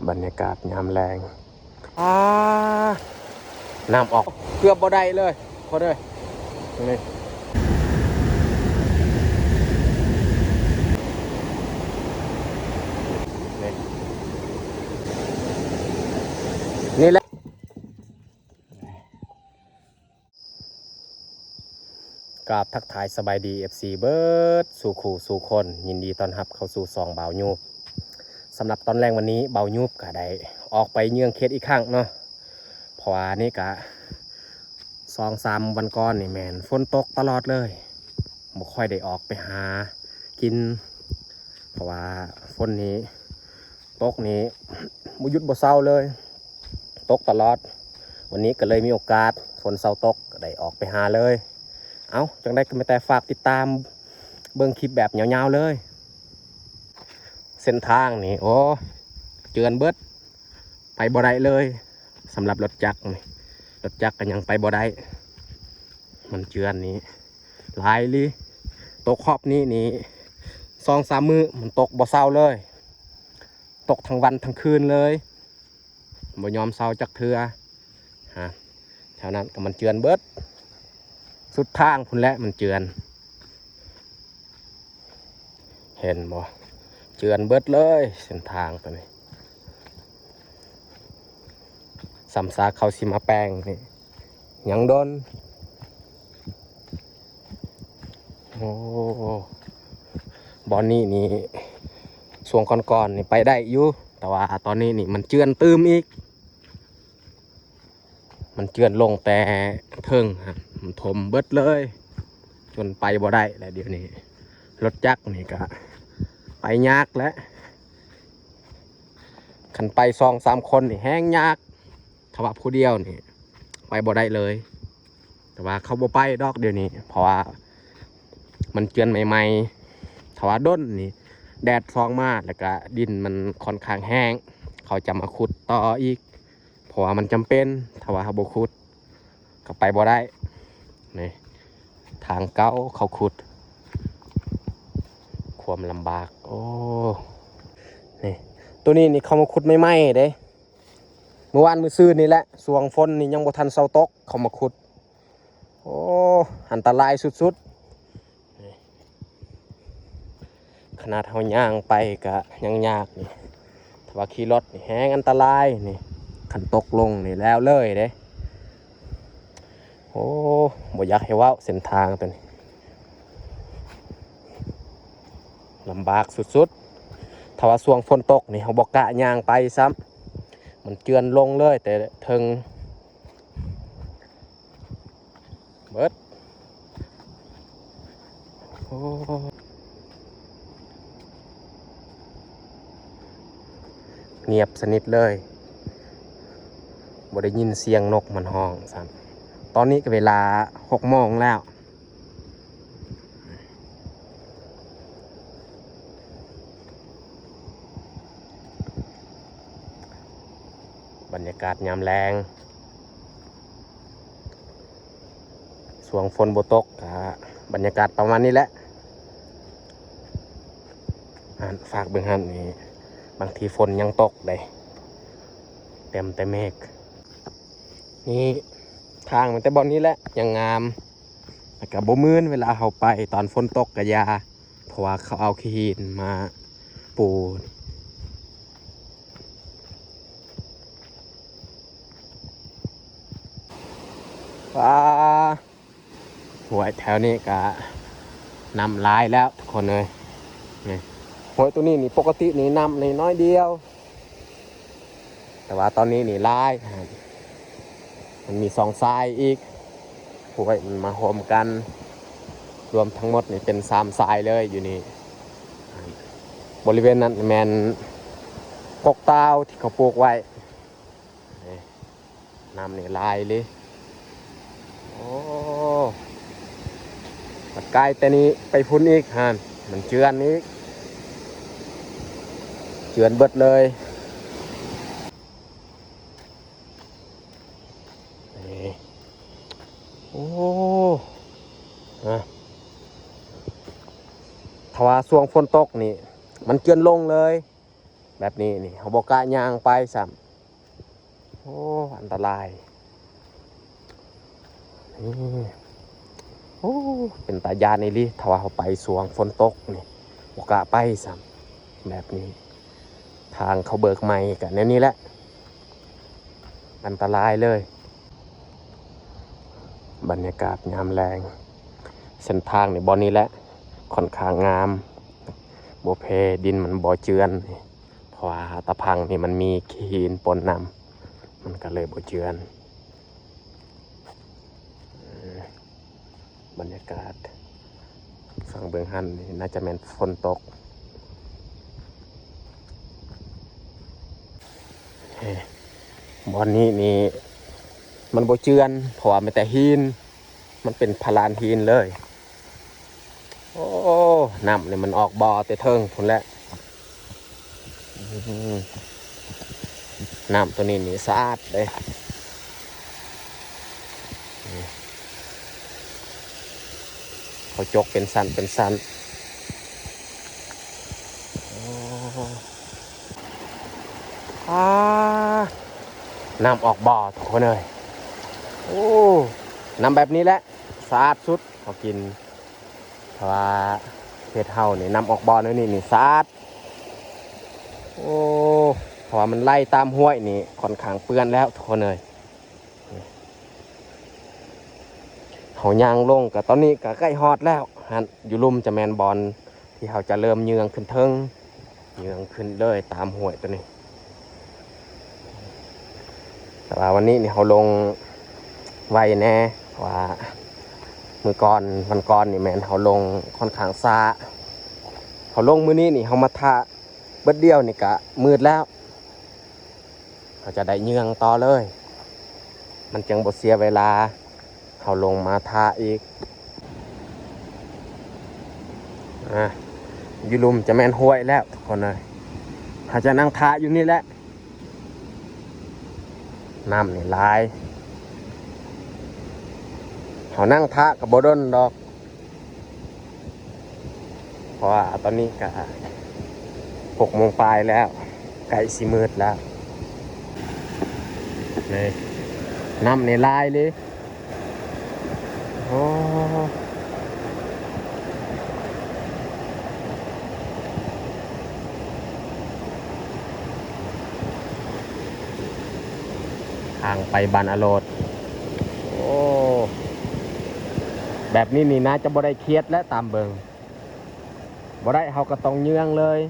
ບັນຍາກາດຍາມແລງ ອາ ນ້ຳອອກເກືອບບໍ່ໄດ້ເລີຍ ຄົນເອີຍ ນີ້ ນີ້ ນີ້ແຫຼະ. ກາບທັກທາຍສະບາຍດີ ເອັຟຊີ ເບິດສູ່ຄູ່ສູ່ຄົນ, ຍິນດີຕ້ອນຮັບເຂົ້າສູ່ຊ່ອງບ່າວຍູບ. ສຳລັບຕອນແລງວັນນີ້ ບ່າວຍູບກະໄດ້ອອກໄປເຍືອງເຂດອີກຄັ້ງເນາະ, ເພາະວ່ານີ້ກະສອງສາມວັນກ່ອນນີ້ແມ່ນຝົນຕົກຕະຫຼອດເລີຍ, ບໍ່ຄ່ອຍໄດ້ອອກໄປຫາກິນ ເພາະວ່າຝົນນີ້ຕົກນີ້ບໍ່ຢຸດບໍ່ເຊົາເລີຍ. ຕົກຕະຫຼອດ, ວັນນີ້ກໍເລີຍມີໂອກາດ ຝົນເຊົາຕົກ ກໍໄດ້ອອກໄປຫາເລີຍ. ເອົ້າ ຈັ່ງໃດກໍມີແຕ່ຝາກຕິດຕາມເບິ່ງຄລິບແບບຍາວໆເລີຍ. ເສັ້ນທາງນີ້ ໂອ້ ເຈື່ອນເບິດ ໄປບໍ່ໄດ້ເລີຍ. ສຳລັບລົດຈັກນີ້ ລົດຈັກກໍຍັງໄປບໍ່ໄດ້, ມັນເຈື່ອນນີ້ຫຼາຍອີ່ຫຼີ. ຕົກຮອບນີ້ນີ້ ສອງສາມມື້ ມັນຕົກບໍ່ເຊົາເລີຍ, ຕົກທັງວັນທັງຄືນເລີຍ. ບໍ່ຍອມເຊົາຈັກເທື່ອ. ຮະ ແຖວນັ້ນກໍມັນເຈື່ອນເບິດ, ສຸດທາງພຸ້ນແຫຼະມັນເຈື່ອນ. ເຫັນບໍ່? ເຈື່ອນເບິດເລີຍເສັ້ນທາງຕົວນີ້. ສ່ຳຊາເຂົາຊິມາແປງນີ້ ຍັງດົນ. ໂອ້ ບ່ອນນີ້ນີ້ ຊ່ວງກ່ອນໆນີ້ໄປໄດ້ຢູ່, ແຕ່ວ່າຕອນນີ້ນີ້ມັນເຈື່ອນຕື່ມອີກ. ມັນເຈື່ອນລົງແຕ່ເທິງຫັ້ນ ມັນຖົມເບິດເລີຍ ຈົນໄປບໍ່ໄດ້ແລ້ວ. ດຽວນີ້ລົດຈັກນີ້ກະໄປຍາກແຫຼະ, ຄັນໄປສອງສາມຄົນນີ້ແຮງຍາກ. ຖ້າວ່າຜູ້ດຽວນີ້ໄປບໍ່ໄດ້ເລີຍ, ແຕ່ວ່າເຂົາບໍ່ໄປດອກດຽວນີ້ ເພາະວ່າມັນເຈື່ອນໃໝ່ໆ. ຖ້າວ່າດົນນີ້ ແດດສ່ອງມາ ແລ້ວກະດິນມັນຂ້ອນຂ້າງແຫ້ງ, ເຂົາຈະມາຂຸດຕໍ່ອີກ ເພາະວ່າມັນຈຳເປັນ. ຖ້າວ່າເຮົາບໍ່ຂຸດກໍໄປບໍ່ໄດ້. ນີ້ທາງເກົ່າເຂົາຂຸດ, ຄວາມລຳບາກ. ໂອ້ ນີ້ ໂຕນີ້ນີ້ເຂົາມາຂຸດໃໝ່ໆເດ້. ມື້ວານມື້ຊືນນີ້ແຫຼະ ຊ່ວງຝົນນີ້ຍັງບໍ່ທັນເຊົາຕົກ ເຂົາມາຂຸດ. ໂອ້ ອັນຕະລາຍສຸດໆ. ຂະໜາດເຮົາຍ່າງໄປກະຍັງຍາກນີ້, ຖ້າວ່າຂີ່ລົດນີ້ແຮງອັນຕະລາຍນີ້, ຄັນຕົກລົງນີ້ແລ້ວເລີຍເດ້. ໂອ້ ບໍ່ຢາກໃຫ້ເວົ້າເສັ້ນທາງຕົວນີ້ ລຳບາກສຸດໆ. ຖ້າວ່າຊ່ວງຝົນຕົກນີ້ ເຮົາບໍ່ກ້າຍ່າງໄປຊ້ຳ, ມັນເຈື່ອນລົງເລີຍແຕ່ເທິງເບິດ. ໂອ້ ງຽບສະໜິດເລີຍ, ບໍ່ໄດ້ຍິນສຽງນົກມັນຮ້ອງຊ້ຳ. ຕອນນີ້ກໍເວລາຫົກໂມງແລ້ວ. ບັນຍາກາດຍາມແລງ ຊ່ວງຝົນບໍ່ຕົກ ກໍບັນຍາກາດປະມານນີ້ແຫຼະ. ຫັ້ນ ຝາກເບິ່ງຫັ້ນນີ້, ບາງທີຝົນຍັງຕົກເດ້, ເຕັມແຕ່ເມກ. ນີ້ທາງມັນແຕ່ບ່ອນນີ້ແຫຼະຍັງງາມ, ແລ້ວກໍບໍ່ມື່ນເວລາເຮົາໄປຕອນຝົນຕົກກໍຢ່າ, ເພາະວ່າເຂົາເອົາຂີ້ຫີນມາປູ. ວ້າ ຫ້ວຍແຖວນີ້ກະນ້ຳຫຼາຍແລ້ວທຸກຄົນເອີຍ. ນີ້ ຫ້ວຍໂຕນີ້ນີ້ ປົກກະຕິນີ້ນ້ຳນີ້ໜ້ອຍດຽວ, ແຕ່ວ່າຕອນນີ້ນີ້ຫຼາຍ. ມັນມີສອງສາຍອີກ, ຫ້ວຍມັນມາໂຮມກັນ, ລວມທັງໝົດນີ້ເປັນສາມສາຍເລີຍຢູ່ນີ້. ບໍລິເວນນັ້ນແມ່ນກົກຕາວທີ່ເຂົາປູກໄວ້. ນີ້ ນ້ຳນີ້ຫຼາຍເລີຍ. ໂອ້ ບັດກາຍແຕ່ນີ້ໄປພຸ້ນອີກຫັ້ນ ມັນເຈື່ອນອີກ, ເຈື່ອນເບິດເລີຍ. ນີ້ ໂອ້ ນະ ຖ້າວ່າຊ່ວງຝົນຕົກນີ້ ມັນເຈື່ອນລົງເລີຍ. ແບບນີ້ນີ້ ເຮົາບໍ່ກ້າຍ່າງໄປຊ້ຳ. ໂອ້ ອັນຕະລາຍ. ນີ້ ໂອ້ ເປັນຕາຢ້ານອີ່ຫຼີ ຖ້າວ່າເຮົາໄປຊ່ວງຝົນຕົກນີ້ ບໍ່ກ້າໄປຊ້ຳ. ແບບນີ້ ທາງເຂົາເບີກໃໝ່ກະແນວນີ້ແຫຼະ ອັນຕະລາຍເລີຍ. ບັນຍາກາດຍາມແລງ ເສັ້ນທາງນີ້ ບ່ອນນີ້ແຫຼະ ຂ້ອນຂ້າງງາມ ບໍ່ແພ ດິນມັນບໍ່ເຈື່ອນ ເພາະວ່າຕາພັງນີ້ມັນມີຂີ້ຫີນປົນນຳ ມັນກະເລີຍບໍ່ເຈື່ອນ. ບັນຍາກາດຝັ່ງເບື້ອງຫັ້ນນີ້ ໜ້າຈະແມ່ນຝົນຕົກ. ເອີ ບ່ອນນີ້ນີ້ ມັນບໍ່ເຈື່ອນ ເພາະວ່າມີແຕ່ຫີນ ມັນເປັນພະລານຫີນເລີຍ. ໂອ້ ນ້ຳນີ້ມັນອອກບໍ່ແຕ່ເທິງພຸ້ນແຫຼະ. ອືມ ນ້ຳໂຕນີ້ນີ້ສະອາດເດ້ ເຂົາຈົກເປັນຊັ້ນເປັນຊັ້ນ. ໂອ້ ອາ ນ້ຳອອກບໍ່ທຸກຄົນເອີຍ. ໂອ້ ນ້ຳແບບນີ້ແຫຼະ ສະອາດສຸດເຮົາກິນ ເພາະວ່າເຂດເຮົານີ້ ນ້ຳອອກບໍ່ແນວນີ້ນີ້ສະອາດ. ໂອ້ ເພາະວ່າມັນໄຫຼຕາມຫ້ວຍນີ້ ຂ້ອນຂ້າງເປື້ອນແລ້ວທຸກຄົນເອີຍ. ເຮົາຍ່າງລົງກະ ຕອນນີ້ກະໃກ້ຮອດແລ້ວຫັ້ນ. ຢູ່ລຸ່ມຈະແມ່ນບ່ອນທີ່ເຮົາຈະເລີ່ມເຍືອງຂຶ້ນເທິງ ເຍືອງຂຶ້ນເລີຍຕາມຫ້ວຍໂຕນີ້. ແຕ່ວ່າວັນນີ້ນີ້ເຮົາລົງໄວແດ່ ເພາະວ່າມື້ກ່ອນ ວັນກ່ອນນີ້ແມ່ນເຮົາລົງຂ້ອນຂ້າງຊ້າ. ເຮົາລົງມື້ນີ້ນີ້ ເຮົາມາຖ້າເບິດດຽວນີ້ກະມືດແລ້ວ. ເຮົາຈະໄດ້ເຍືອງຕໍ່ເລີຍ ມັນຈຶ່ງບໍ່ເສຍເວລາ ເຮົາລົງມາຖ້າອີກ. ອາ ຢູ່ລຸ່ມຈະແມ່ນຫ້ວຍແລ້ວທຸກຄົນເອີຍ. ເຮົາຈະນັ່ງຖ້າຢູ່ນີ້ແຫຼະ ນ້ຳນີ້ຫຼາຍ. ເຮົານັ່ງຖ້າກະບໍ່ດົນດອກ ເພາະວ່າຕອນນີ້ກະຫົກໂມງປາຍແລ້ວ ໃກ້ຊິມືດແລ້ວ. ນີ້ ນ້ຳນີ້ຫຼາຍເລີຍ. ໂອ້ ທາງໄປບ້ານອາໂລດ. ໂອ້ ແບບນີ້ນີ້ໜ້າຈະບໍ່ໄດ້ຂຽດແຫຼະ ຕາມເບິ່ງ ບໍ່ໄດ້ ເຮົາກະຕ້ອງເຍືອງເລີຍ.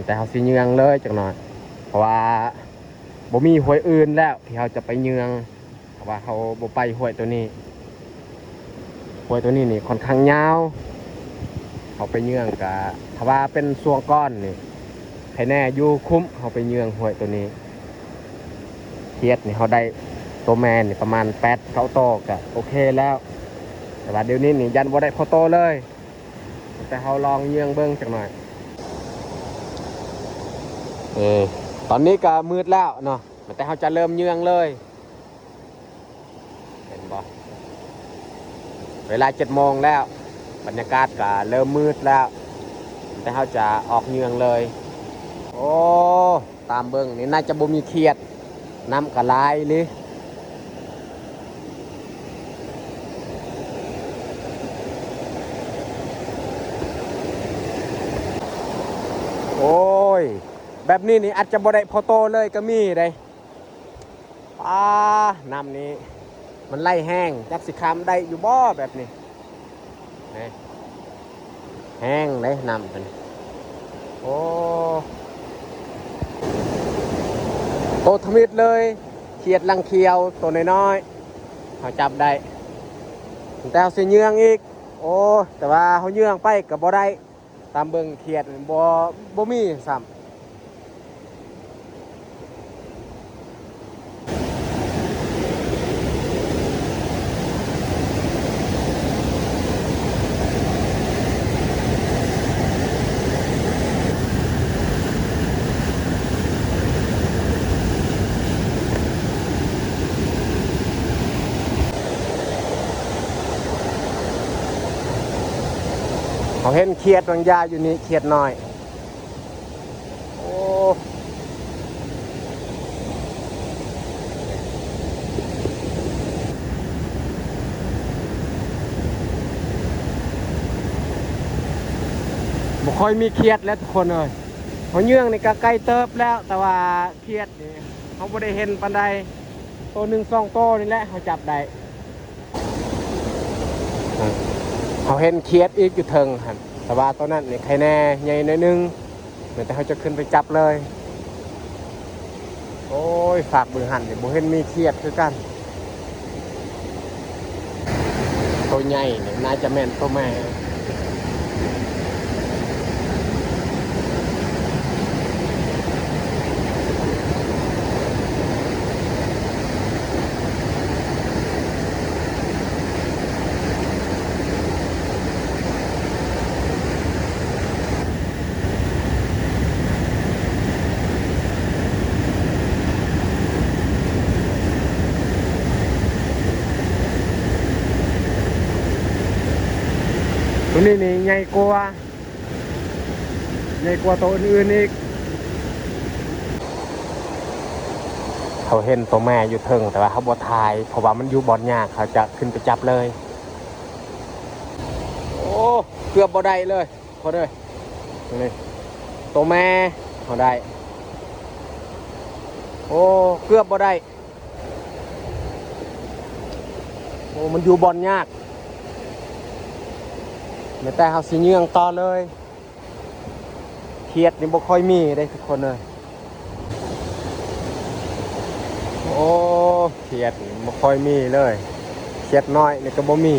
ແຕ່ເຮົາຊິເຍືອງເລີຍຈັກໜ້ອຍ ເພາະວ່າບໍ່ມີຫ້ວຍອື່ນແລ້ວທີ່ເຮົາຈະໄປເຍືອງ. ເພາະວ່າເຮົາບໍ່ໄປຫ້ວຍໂຕນີ້ ຫ້ວຍໂຕນີ້ນີ້ຂ້ອນຂ້າງຍາວ ເຮົາໄປເຍືອງກະ ຖ້າວ່າເປັນຊ່ວງກ່ອນນີ້ ໃຜແນ່ຢູ່ຄຸ້ມ ເຮົາໄປເຍືອງຫ້ວຍໂຕນີ້. ຂຽດນີ້ເຮົາໄດ້ໂຕແມ່ນີ້ປະມານແປດເກົ້າໂຕກະໂອເຄແລ້ວ ແຕ່ວ່າດຽວນີ້ນີ້ຢ້ານບໍ່ໄດ້ພໍໂຕເລີຍ. ແຕ່ເຮົາລອງເຍືອງເບິ່ງຈັກໜ້ອຍ. ເອີ ຕອນນີ້ກະມືດແລ້ວເນາະ ແຕ່ເຮົາຈະເລີ່ມເຍືອງເລີຍ. ເຫັນບໍ່ ເວລາເຈັດໂມງແລ້ວ ບັນຍາກາດກະເລີ່ມມືດແລ້ວ ແຕ່ເຮົາຈະອອກເຍືອງເລີຍ. ໂອ້ ຕາມເບິ່ງນີ້ໜ້າຈະບໍ່ມີຂຽດ ນ້ຳກະຫຼາຍອີ່ຫຼີ. ໂອ້ຍ ແບບນີ້ນີ້ອາດຈະບໍ່ໄດ້ພໍໂຕເລີຍກະມີເດ້. ປາ ນ້ຳນີ້ມັນໄຫຼແຮງ ຈັກຊິຂ້າມໄດ້ຢູ່ບໍ່ແບບນີ້. ນີ້ ແຮງເດ້ນ້ຳເພິ່ນ. ໂອ້ ໂຕທຳອິດເລີຍ ຂຽດຫຼັງຂຽວໂຕນ້ອຍໆ ເຮົາຈັບໄດ້ ແຕ່ເຮົາຊິເຍືອງອີກ. ໂອ້ ແຕ່ວ່າເຮົາເຍືອງໄປກະບໍ່ໄດ້ ຕາມເບິ່ງຂຽດບໍ່ ບໍ່ມີຊ້ຳ. ເຮົາ ເຫັນຂຽດບາງຢ່າຢູ່ນີ້ ຂຽດນ້ອຍ. ໂອ້ ບໍ່ຄ່ອຍມີຂຽດແລ້ວທຸກຄົນເອີຍ. ເຮົາເຍືອງນີ້ກໍໄກເຕີບແລ້ວ ແຕ່ວ່າຂຽດນີ້ເຮົາບໍ່ໄດ້ເຫັນປານໃດ. ໂຕໜຶ່ງສອງໂຕນີ້ແຫຼະເຮົາຈັບໄດ້. ເຮົາເຫັນຂຽດອີກຢູ່ເທິງຫັ້ນ ແຕ່ວ່າໂຕນັ້ນນີ້ໄຄແນ່ ໃຫຍ່ໜ້ອຍໜຶ່ງ ແມ່ນແຕ່ເຮົາຈະຂຶ້ນໄປຈັບເລີຍ. ໂອ້ຍ ຟາກເບິ່ງຫັ້ນນີ້ບໍ່ເຫັນມີຂຽດຄືກັນ. ໂຕໃຫຍ່ນີ້ໜ້າຈະແມ່ນໂຕແມ່. ໂຕນີ້ນີ້ໃຫຍ່ກວ່າ ໃຫຍ່ກວ່າໂຕອື່ນໆອີກ. ເຮົາເຫັນໂຕແມ່ຢູ່ເທິງ ແຕ່ວ່າເຮົາບໍ່ຖ່າຍ ເພາະວ່າມັນຢູ່ບ່ອນຍາກ ເຮົາຈະຂຶ້ນໄປຈັບເລີຍ. ໂອ້ ເກືອບບໍ່ໄດ້ເລີຍ ໂຄດເອີຍ. ນີ້ ໂຕແມ່ເຮົາໄດ້. ໂອ້ ເກືອບບໍ່ໄດ້. ໂອ້ ມັນຢູ່ບ່ອນຍາກ ແມ່ນແຕ່ເຮົາຊິເຍືອງຕໍ່ເລີຍ. ຂຽດນີ້ບໍ່ຄ່ອຍມີເດ້ທຸກຄົນເອີຍ. ໂອ້ ຂຽດນີ້ບໍ່ຄ່ອຍມີເລີຍ. ຂຽດນ້ອຍນີ້ກໍບໍ່ມີ.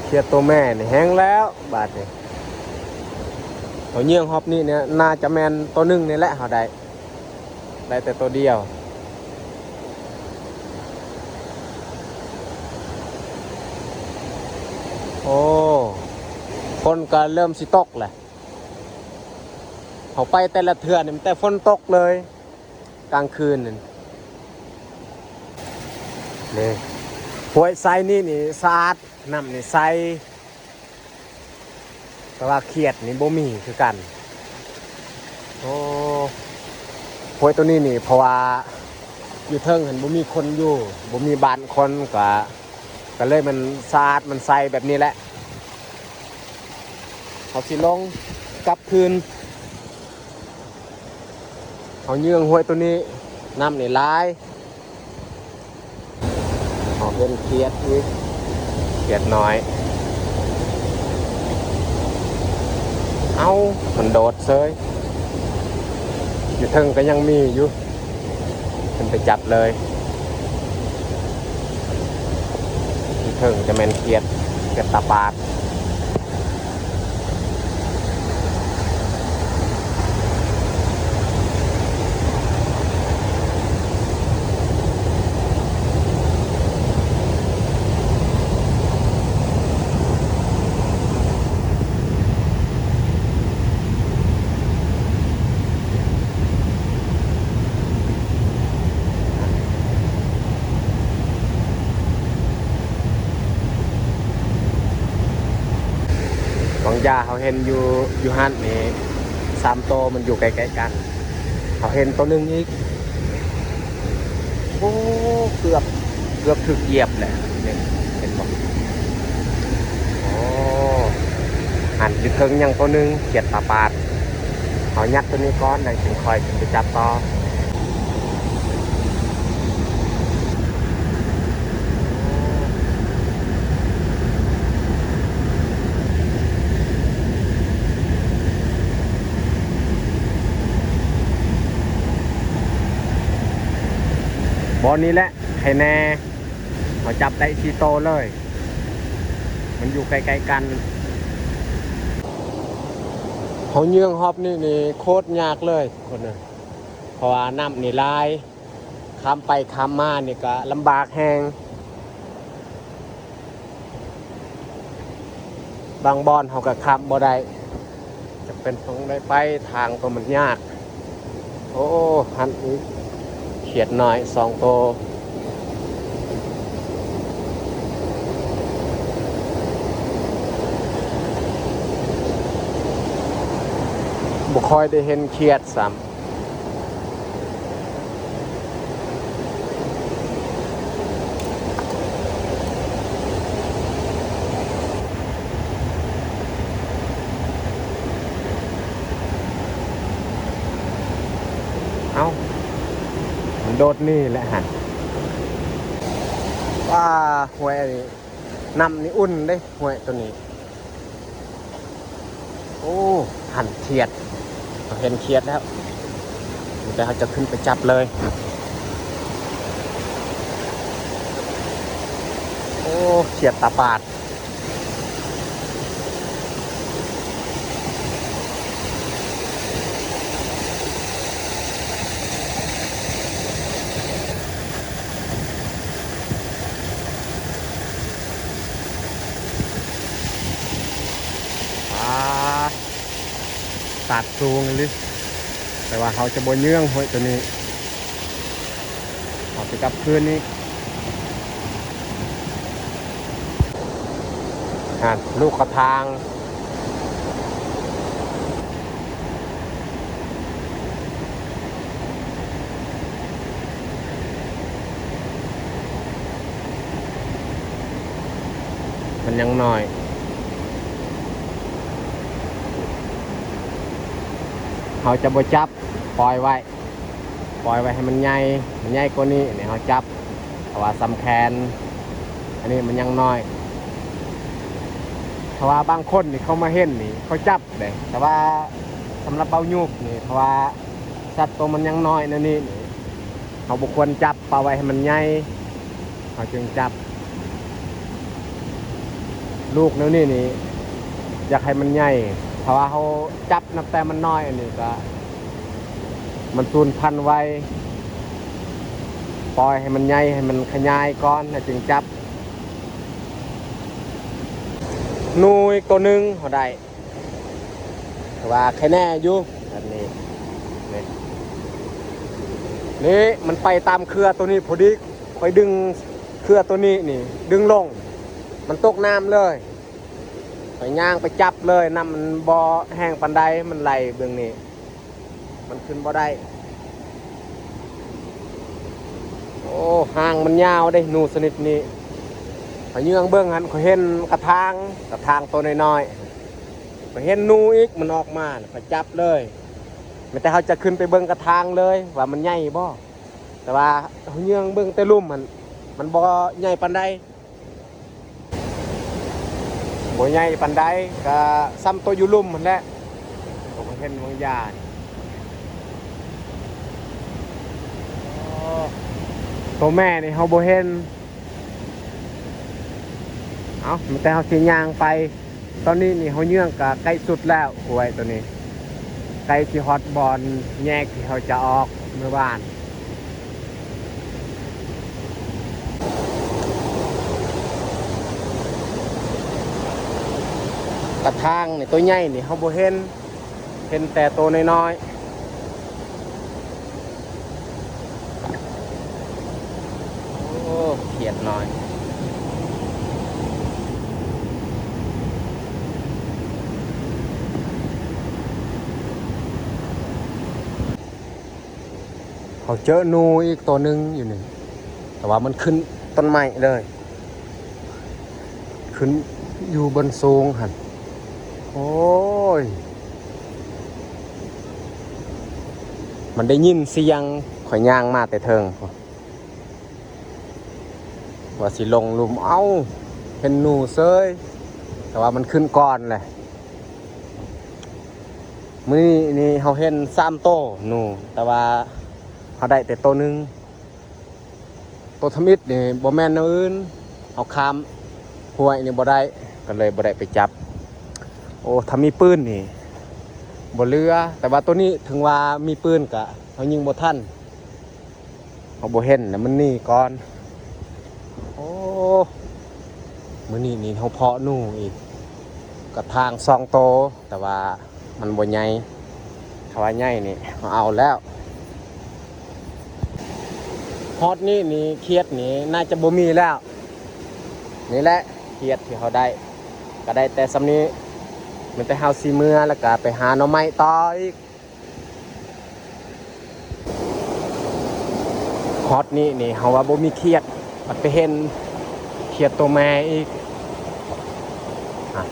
ຂຽດໂຕແມ່ນີ້ແຮງແລ້ວບາດນີ້. ເຮົາເຍືອງຮອບນີ້ນີ້ ໜ້າຈະແມ່ນໂຕໜຶ່ງນີ້ແຫຼະເຮົາໄດ້. ໄດ້ແຕ່ໂຕດຽວ. ໂອ້ ຝົນກໍເລີ່ມຊິຕົກແຫຼະ. ເຮົາໄປແຕ່ລະເທື່ອນີ້ມີແຕ່ຝົນຕົກເລີຍ ກາງຄືນນັ້ນ. ນີ້ ຫ້ວຍໄຊນີ້ນີ້ສະອາດ ນ້ຳນີ້ໃສ ແຕ່ວ່າຂຽດນີ້ບໍ່ມີຄືກັນ. ໂອ້ ຫ້ວຍໂຕນີ້ນີ້ ເພາະວ່າຢູ່ເທິງຫັ້ນບໍ່ມີຄົນຢູ່ ບໍ່ມີບ້ານຄົນ ກະ ກະເລີຍມັນສະອາດ ມັນໃສແບບນີ້ແຫຼະ. ເຮົາຊິລົງກັບຄືນ. ເຮົາເຍືອງຫ້ວຍໂຕນີ້ ນ້ຳນີ້ຫຼາຍ. ເຮົາເຫັນຂຽດອີກ ຂຽດນ້ອຍ. ເອົ້າ ມັນໂດດເສີຍ. ຢູ່ເທິງກໍຍັງມີຢູ່. ຂຶ້ນໄປຈັບເລີຍ. ເທິງຈະແມ່ນຂຽດ ຂຽດຕາປາດ. ບາງຢ່າເຮົາເຫັນຢູ່ ຢູ່ຫັ້ນນີ້ ສາມໂຕມັນຢູ່ໃກ້ໆກັນ. ເຮົາເຫັນໂຕໜຶ່ງອີກ. ໂອ້ ເກືອບ ເກືອບຖືກຢຽບແຫຼະ. ນີ້ ເຫັນບໍ່? ໂອ້ ຫັ້ນຢູ່ເທິງຍັງໂຕໜຶ່ງ ຂຽດຕາປາດ. ເຮົາຍັດໂຕນີ້ກ່ອນ ແລ້ວຈຶ່ງຄ່ອຍຂຶ້ນໄປຈັບຕໍ່. ບ່ອນນີ້ແຫຼະ ໃຫ້ແນ່ ເຮົາຈັບໄດ້ສີ່ໂຕເລີຍ. ມັນຢູ່ໃກ້ໆກັນ. ເຮົາເຍືອງຮອບນີ້ນີ້ໂຄດຍາກເລີຍທຸກຄົນເອີຍ ເພາະວ່ານ້ຳນີ້ຫຼາຍ. ຂ້າມໄປຂ້າມມານີ້ກໍລຳບາກແຮງ. ບາງບ່ອນເຮົາກໍຂ້າມບໍ່ໄດ້ ຈຳເປັນຕ້ອງໄດ້ໄປທາງໂຕມັນຍາກ. ໂອ້ ຫັ້ນອີກ ຂຽດນ້ອຍສອງໂຕ. ບໍ່ຄ່ອຍໄດ້ເຫັນຂຽດຊ້ຳ. ເອົ້າ ມັນໂດດໜີແຫຼະຫັ້ນ. ວ້າ ຫ້ວຍອັນນີ້ ນ້ຳນີ້ອຸ່ນເດ້ ຫ້ວຍໂຕນີ້. ໂອ້ ຫັ້ນຂຽດ ເຮົາເຫັນຂຽດແລ້ວ ແຕ່ເຮົາຈະຂຶ້ນໄປຈັບເລີຍ. ໂອ້ ຂຽດຕາປາດ. ອາ ຕາດສູງອີ່ຫຼີ ແຕ່ວ່າເຮົາຈະບໍ່ເຍືອງຫ້ວຍໂຕນີ້. ເຮົາຊິກັບຄືນນີ້ ຫັ້ນ ລູກກະທາງ ມັນຍັງນ້ອຍ ເຮົາຈະບໍ່ຈັບ ປ່ອຍໄວ້ ປ່ອຍໄວ້ໃຫ້ມັນໃຫຍ່ ມັນໃຫຍ່ກວ່ານີ້ນີ້ເຮົາຈັບ ເພາະວ່າສ່ຳແຂນ ອັນນີ້ມັນຍັງນ້ອຍ. ເພາະວ່າບາງຄົນນີ້ເຂົາມາເຫັນນີ້ເຂົາຈັບເດ້ ແຕ່ວ່າສຳລັບເບົາຫຍຸກນີ້ ເພາະວ່າສັດໂຕມັນຍັງນ້ອຍແນວນີ້ນີ້ ເຮົາບໍ່ຄວນຈັບ ປ່ອຍໄວ້ໃຫ້ມັນໃຫຍ່ ເຮົາຈຶ່ງຈັບ. ລູກແນວນີ້ນີ້ ຢາກໃຫ້ມັນໃຫຍ່ ຖ້າວ່າເຮົາຈັບນັບແຕ່ມັນນ້ອຍ ອັນນີ້ກະ ມັນສູນພັນໄວ ປ່ອຍໃຫ້ມັນໃຫຍ່ ໃຫ້ມັນຂະຫຍາຍກ່ອນ ແລ້ວຈຶ່ງຈັບ. ໜູອີກໂຕໜຶ່ງເຮົາໄດ້ ຖືວ່າໄຄແນ່ຢູ່ ອັນນີ້ ນີ້ ນີ້ ມັນໄປຕາມເຄືອໂຕນີ້ພໍດີ ຂ້ອຍດຶງເຄືອໂຕນີ້ນີ້ ດຶງລົງ ມັນຕົກນ້ຳເລີຍ ຂ້ອຍຍ່າງໄປຈັບເລີຍ ນ້ຳມັນບໍ່ແຮງປານໃດ ມັນໄຫຼເບື້ອງນີ້ ມັນຂຶ້ນບໍ່ໄດ້. ໂອ້ ຫາງມັນຍາວເດ້ ໜູຊະນິດນີ້ ຂ້ອຍເຍືອງເບິ່ງຫັ້ນ ຂ້ອຍເຫັນກະທາງ ກະທາງໂຕນ້ອຍໆ ຂ້ອຍເຫັນໜູອີກ ມັນອອກມາ ຂ້ອຍຈັບເລີຍ ແມ່ນແຕ່ເຮົາຈະຂຶ້ນໄປເບິ່ງກະທາງເລີຍວ່າມັນໃຫຍ່ບໍ່ ແຕ່ວ່າເຮົາເຍືອງເບິ່ງແຕ່ລຸ່ມຫັ້ນ ມັນບໍ່ໃຫຍ່ປານໃດ. ບໍ່ໃຫຍ່ປານໃດ ກະສ່ຳໂຕຢູ່ລຸ່ມຫັ້ນແຫຼະ ໂຕເຫັນບາງຢ່າງ. ໂອ້ ໂຕແມ່ນີ້ເຮົາບໍ່ເຫັນ. ເອົ້າ ແຕ່ເຮົາຊິຍ່າງໄປ ຕອນນີ້ນີ້ເຮົາເຍືອງກະໃກ້ສຸດແລ້ວ ຫ້ວຍໂຕນີ້ ໃກ້ຊິຮອດບ່ອນແຍກທີ່ເຮົາຈະອອກເມືອບ້ານ. ກະທາງນີ້ໂຕໃຫຍ່ນີ້ເຮົາບໍ່ເຫັນ ເຫັນແຕ່ໂຕນ້ອຍໆ. ໂອ້ ຂຽດນ້ອຍ ເຮົາເຈີໜູອີກໂຕໜຶ່ງຢູ່ນີ້ ແຕ່ວ່າມັນຂຶ້ນຕົ້ນໄມ້ເລີຍ ຂຶ້ນຢູ່ບົນສູງຫັ້ນ. ໂອ້ຍ ມັນໄດ້ຍິນສຽງ ຂ້ອຍຍ່າງມາແຕ່ເທິງ ວ່າຊິລົງລຸ່ມ ເອົ້າ ເຫັນໜູເສີຍ ແຕ່ວ່າມັນຂຶ້ນກ່ອນແຫຼະ. ມື້ນີ້ນີ້ເຮົາເຫັນສາມໂຕໜູ ແຕ່ວ່າເຮົາໄດ້ແຕ່ໂຕໜຶ່ງ. ໂຕທຳອິດນີ້ບໍ່ແມ່ນແນວອື່ນ ເຮົາຂ້າມຫ້ວຍນີ້ບໍ່ໄດ້ ກໍເລີຍບໍ່ໄດ້ໄປຈັບ. ໂອ້ ຖ້າມີປືນນີ້ບໍ່ເຫຼືອ ແຕ່ວ່າໂຕນີ້ເຖິງວ່າມີປືນກະເຮົາຍິງບໍ່ທັນ ເຮົາບໍ່ເຫັນ ແລ້ວມັນໜີກ່ອນ. ໂອ້ ມື້ນີ້ນີ້ເຮົາເພາະໜູອີກ ກະທາງສອງໂຕ ແຕ່ວ່າມັນບໍ່ໃຫຍ່ ຖ້າວ່າໃຫຍ່ນີ້ເຮົາເອົາແລ້ວ. ຮອດນີ້ນີ້ຂຽດນີ້ໜ້າຈະບໍ່ມີແລ້ວ. ນີ້ແຫຼະຂຽດທີ່ເຮົາໄດ້ ກະໄດ້ແຕ່ສ່ຳນີ້ ມີແຕ່ເຮົາຊິເມືອ ແລ້ວກະໄປຫາໜໍ່ໄມ້ຕໍ່ອີກ. ຮອດນີ້ນີ້ ເຮົາວ່າບໍ່ມີຂຽດ ບັດໄປເຫັນຂຽດໂຕແມ່ອີກ. ອ່ະ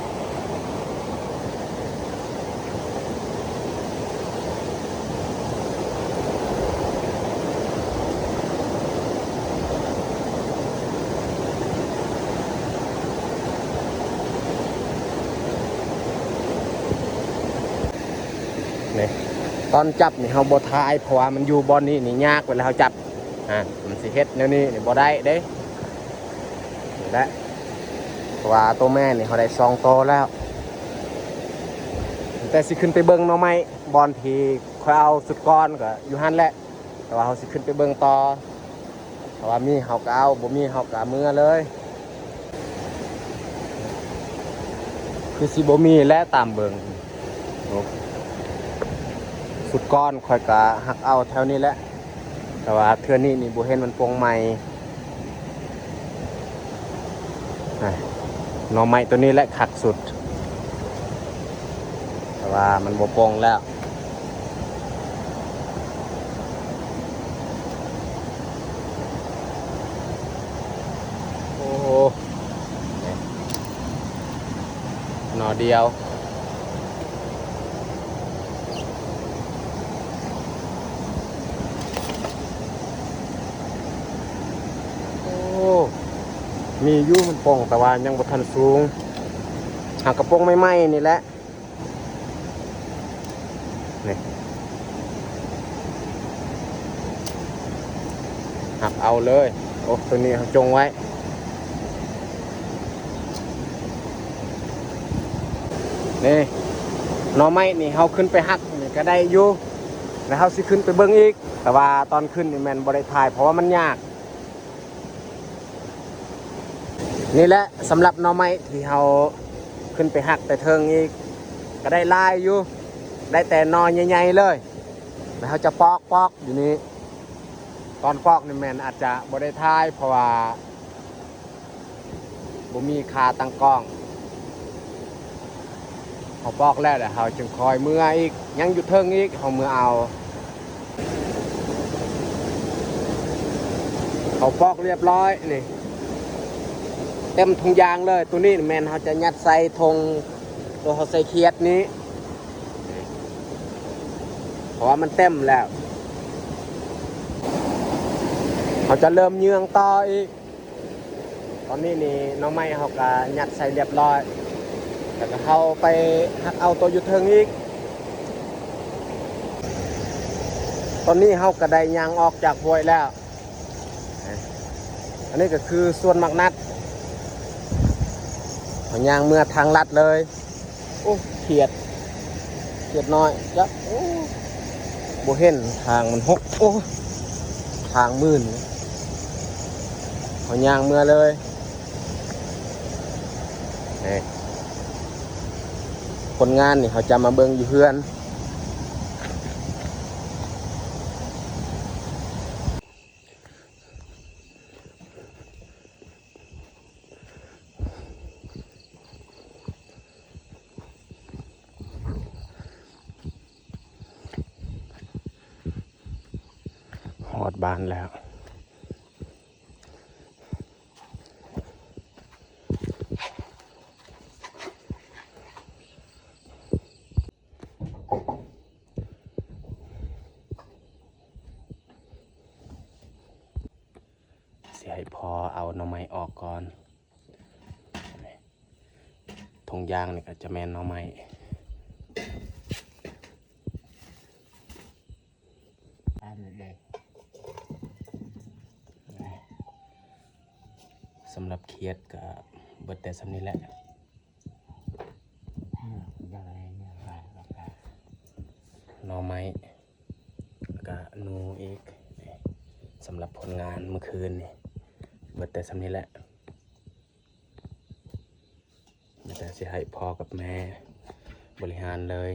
ນີ້ ຕອນຈັບນີ້ເຮົາບໍ່ຖ່າຍ ເພາະວ່າມັນຢູ່ບ່ອນນີ້ນີ້ຍາກ ເວລາເຮົາຈັບ ອ່າ ມັນຊິເຮັດແນວນີ້ນີ້ບໍ່ໄດ້ເດ້. ນີ້ແຫຼະ ເພາະວ່າໂຕແມ່ນີ້ເຮົາໄດ້ສອງໂຕແລ້ວ. ແຕ່ຊິຂຶ້ນໄປເບິ່ງໜໍ່ໄມ້ ບ່ອນທີ່ຂ້ອຍເອົາຊຸດກ່ອນກໍຢູ່ຫັ້ນແຫຼະ ແຕ່ວ່າເຮົາຊິຂຶ້ນໄປເບິ່ງຕໍ່. ຖ້າວ່າມີເຮົາກໍເອົາ ບໍ່ມີເຮົາກໍເມືອເລີຍ. ຄືຊິບໍ່ມີແຫຼະຕາມເບິ່ງ. ໂອ້ ຊຸດກ່ອນຂ້ອຍກໍຮັກເອົາແຖວນີ້ແຫຼະ ແຕ່ວ່າເທື່ອນີ້ນີ້ບໍ່ເຫັນມັນປົ່ງໃໝ່. ອ່ະ ໜໍ່ໄມ້ໂຕນີ້ແຫຼະຄັກສຸດ ແຕ່ວ່າມັນບໍ່ປົ່ງແລ້ວ. ໂອ້ໂຫ ນີ້ ໜໍ່ດຽວ. ໂອ້ ມີຢູ່ມັນປົ່ງ ແຕ່ວ່າຍັງບໍ່ທັນສູງ ຫາກະປົ່ງໃໝ່ໆນີ້ແຫຼະ. ນີ້ ຮັກເອົາເລີຍ. ໂອ້ ໂຕນີ້ເຮົາຈົ່ງໄວ້. ນີ້ ໜໍ່ໄມ້ນີ້ເຮົາຂຶ້ນໄປຮັກນີ້ກໍໄດ້ຢູ່ ແລ້ວເຮົາຊິຂຶ້ນໄປເບິ່ງອີກ ແຕ່ວ່າຕອນຂຶ້ນນີ້ແມ່ນບໍ່ໄດ້ຖ່າຍ ເພາະວ່າມັນຍາກ. ນີ້ແຫຼະ ສຳລັບໜໍ່ໄມ້ທີ່ເຮົາຂຶ້ນໄປຮັກແຕ່ເທິງອີກ ກໍໄດ້ຫຼາຍຢູ່ ໄດ້ແຕ່ໜໍ່ໃຫຍ່ໆເລີຍ. ແລ້ວເຮົາຈະປອກ ປອກຢູ່ນີ້ ຕອນປອກນີ້ແມ່ນອາດຈະບໍ່ໄດ້ຖ່າຍ ເພາະວ່າບໍ່ມີຂາຕັ້ງກ້ອງ. ເຮົາປອກແລ້ວ ແລ້ວເຮົາຈຶ່ງຄ່ອຍເມືອອີກ ຍັງຢູ່ເທິງອີກ ເຮົາເມືອເອົາ. ເຮົາປອກລຽບຮ້ອຍນີ້ ເຕັມຖົງຢາງເລີຍ. ໂຕນີ້ແມ່ນເຮົາຈະຍັດໃສ່ຖົງ ໂຕເຮົາໃສ່ຂຽດນີ້ ເພາະວ່າມັນເຕັມແລ້ວ ເຮົາຈະເລີ່ມເຍືອງຕໍ່ອີກ. ຕອນນີ້ນີ້ໜໍ່ໄມ້ເຮົາກະຍັດໃສ່ລຽບຮ້ອຍ ແລ້ວກະເຮົາໄປຮັກເອົາໂຕຢູ່ເທິງອີກ. ຕອນນີ້ເຮົາກະໄດ້ຍ່າງອອກຈາກຫ້ວຍແລ້ວ. ອັນນີ້ກະຄືສວນໝາກນັດ ເຮົາຍ່າງເມືອທາງລັດເລີຍ. ໂອ້ ຂຽດ ຂຽດນ້ອຍຈັກ ໂອ້ ບໍ່ເຫັນ ທາງມັນຫົກ ໂອ້ ທາງມື່ນ ເຮົາຍ່າງເມືອເລີຍ. ນີ້ ຄົນງານນີ້ເຮົາຈະມາເບິ່ງຢູ່ເຮືອນ. ຮອດບ້ານແລ້ວ. ຊິໃຫ້ພໍ່ເອົາໜໍ່ໄມ້ອອກກ່ອນ. ຖົງຢາງນີ້ກະຈະແມ່ນໜໍ່ໄມ້. ສຳລັບຂຽດກະເບິດແຕ່ສ່ຳນີ້ແຫຼະ. ໜໍ່ໄມ້ ແລ້ວກະໜູອີກ. ສຳລັບຜົນງານມື້ຄືນນີ້ ເບິດແຕ່ສ່ຳນີ້ແຫຼະ. ແລ້ວກະຊິໃຫ້ພໍ່ກັບແມ່ບໍລິຫານເລີຍ.